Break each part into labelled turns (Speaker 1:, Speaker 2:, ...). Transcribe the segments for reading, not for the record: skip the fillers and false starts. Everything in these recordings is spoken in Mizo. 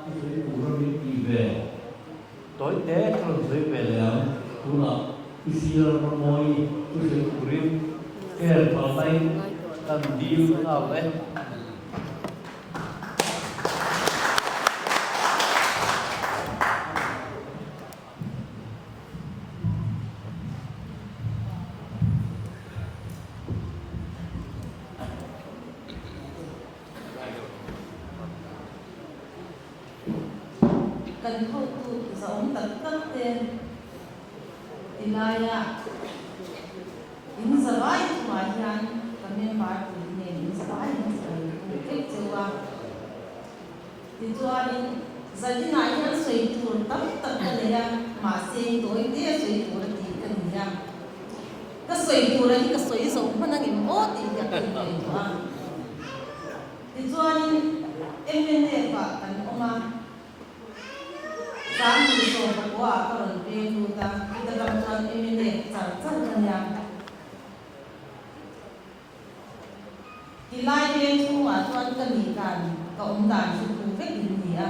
Speaker 1: Thusawi tura min tih ve tawi te ka rawn sawi ve leh ang. Tunah Pi Sir Ramawii thusawi turin chair phalnain kan dil nghal e.
Speaker 2: Kan hotu zahawm tak tak te tilaia in zavai chungah hian ka member pui nen in zavai in sawi buk vek cheu a. Tichuanin zaninah hian sawi tur tam tak ka nei a, mahse tawi te a sawi tur a tih ka ni a. Ka sawi tur a hi ka sawi zo hman angem aw tih hi a ka inngaihtuah a. Tichuanin MNF ah kan awm a, Sangpui sawmpakua ah ka rawn peng lut a, chuta tang chuan MNF char char ka nia. Tilai veng chhungah chuan ka nih dan, ka awm dan chu thu vek in ni a.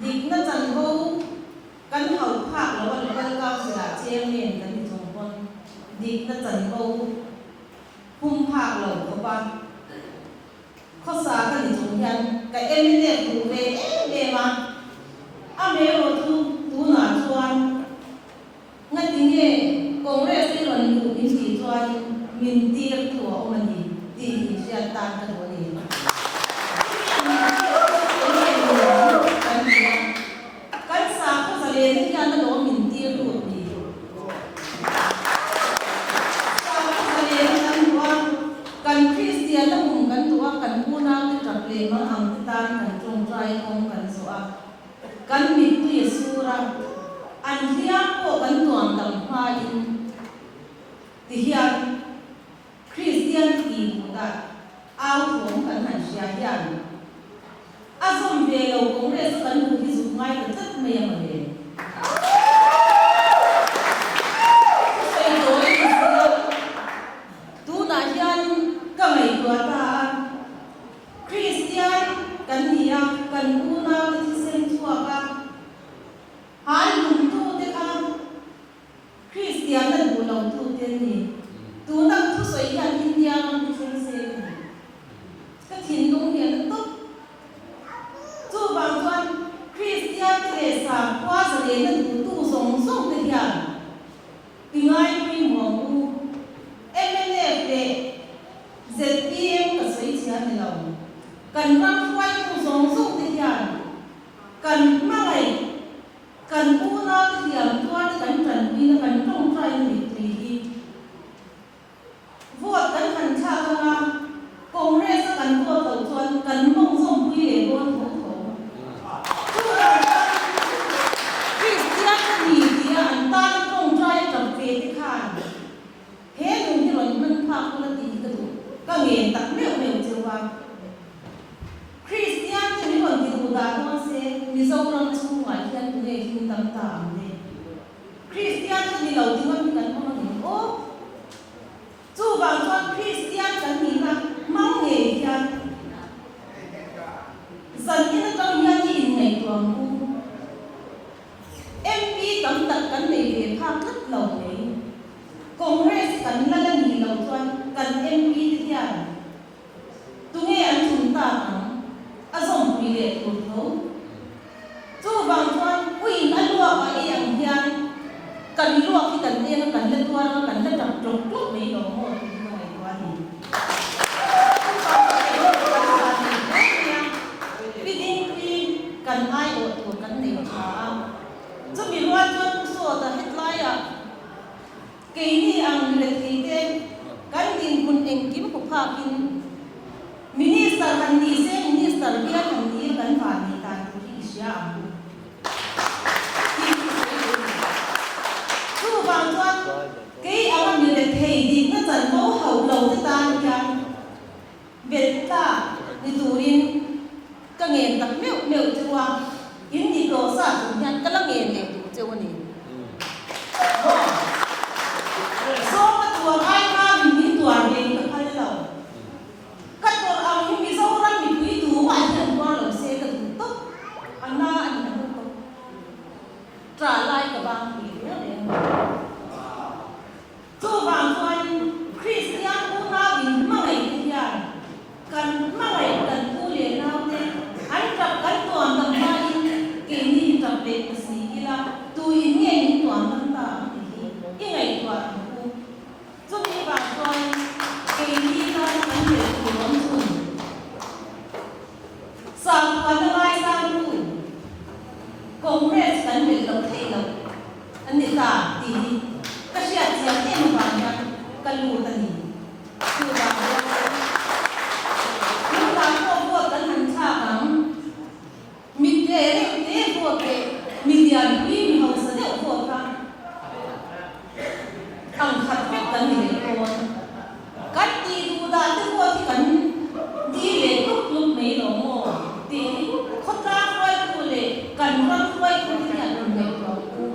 Speaker 2: Dikna chanvo kan hauh phak lo a Local Council ah Chairman kan ni chung pawn dikna chanvo hum phak lo khawp a khawsa ka ni chung hian ka MNF duh ve em em a, amaherawh chu tunah chuan Ngati nge Congress hi rawn luh min tih chuan min tir thu a awm a ni tih in hriat tan ka duh a ni. Kan ti a, kan sakhaw zalena hian alawm min tir lut ni. Sakhaw zalena kan duh a, kan Kristianna hum kan duh a, kan unaute tap leh mang ang te tan kan tawngtai kawng kan zawh a. Kan mittui a sur a, an hliam pawh kan tuam dam hmain ti hian Kristian ti duhdah au thawm kan han hria hian a zawm ve lo Congress a kan duh hi zuk ngai ta tlat mai a mawle. Thusawi tawi ni sia, tunah hian ka ngaihtuah ta a. Kristian kan ni a, kan unaute thisen chhuak a, hal lungtute kha Kristianna duh lotute an ni. Tuna ka thusawi hian India ram hi thleng se ka duh. Ka thinlung hian a tawp. Chuvang chuan Kristiante leh sakhua zalena duhtu zawng zawngte hian I ngai pawimawh ang u. Mnf leh ZPM ka sawi chhia ni lo. Kan ram hruaitu zawng zawng te hian kan hmangaih, kan unau te hliam tuar te kan tanpuina kan tawngtaina mittui hi vote kan han thlak anga Congress a kan vote loh chuan kan mawng zawmpui leh dawn tho tho. Chuvang chuan Kristian ka ni tia an tana tawngtai a tap ve te khan he nun hi rawn hman phak ula tih hi ka duh, ka ngen tak meuh meuh cheu a. Kristian te min rawn ti duh dah dawn se Mizoram chhungah hian tunge him tam ta ang le? Kristian ka ni lo ti ngam hi kan awm a ngem aw? Chuvang chuan Kristian kan nihna hmang ngei hian zan in atang hian i inngaihtuah ang u. MP tam tak kan nei ve phak tlat lo mai. Congress kan la la nih loh chuan kan MP te hian tunge an thun tak ang? A zawmpui leh tur tho. Chuvang chuan uiin a luak a ei ang hian kan luak hi kan eng a, kan la tuar ang a, kan la tap tlawk tlawk mai lo maw tih hi ka ngaihtuah a ni. Chuvang chuan eng emaw kan zah thei hle mai a, pi dingpui kan aiawh tur kan nei tha a. Chumi rual chuan Pu Sawta hetlaiah keini ang mirethei te kan dinhmun engkim hmu phakin Minister han ni se Minister bial han ni a kan van nih dan tur hi i hria ang tih hi sawi duh a ni. Chuvang chuan kei anga mi rethei dikna chanvo hauh lo te tan hian belh tlak ni turin ka ngen tak meuh meuh cheu a, in ni tawh sa chung hian ka la ngen leh duh cheu a ni. Zawng a tuar ai kha min min tuar ve hi ka phal lo. Ka tawrh ang hi Mizoram mipui tumah hian tuar lo se ka duh tawp. dawn? Kan tih duh dan te pawh hi kan dil leh tlup tlup mai lo maw? Tih hi khawtlang hruaitu leh kan ram hruaitu te hian rawn ngaihtuah u.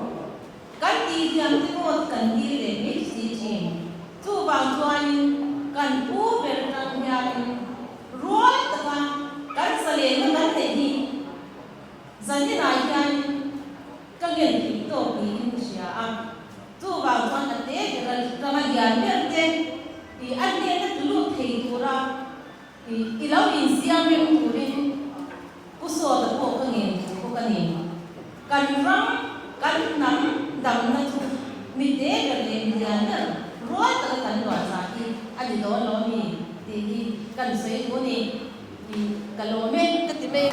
Speaker 2: Kan tih thiam te pawh hi kan dil leh mai si thin. Chuvang chuanin kan pu ber atang hianin rual taka kan zalenna kan neih hi zaninah hian ka ngen thei tawk niin ka hria a. Chuvang chuan a te ber a ranga lian ber te i a hnena tlu lut thei tura i i lo insiam reng turin Pu Sawta pawh ka ngen tur bawk a ni. Kan ram, kan hnam damna chu mi te ber leh mi lian ber rual taka kan luah zah hi a ni dawn lo a mi tih hi kan sawi duh a ni. I ka lawm e ka ti mai.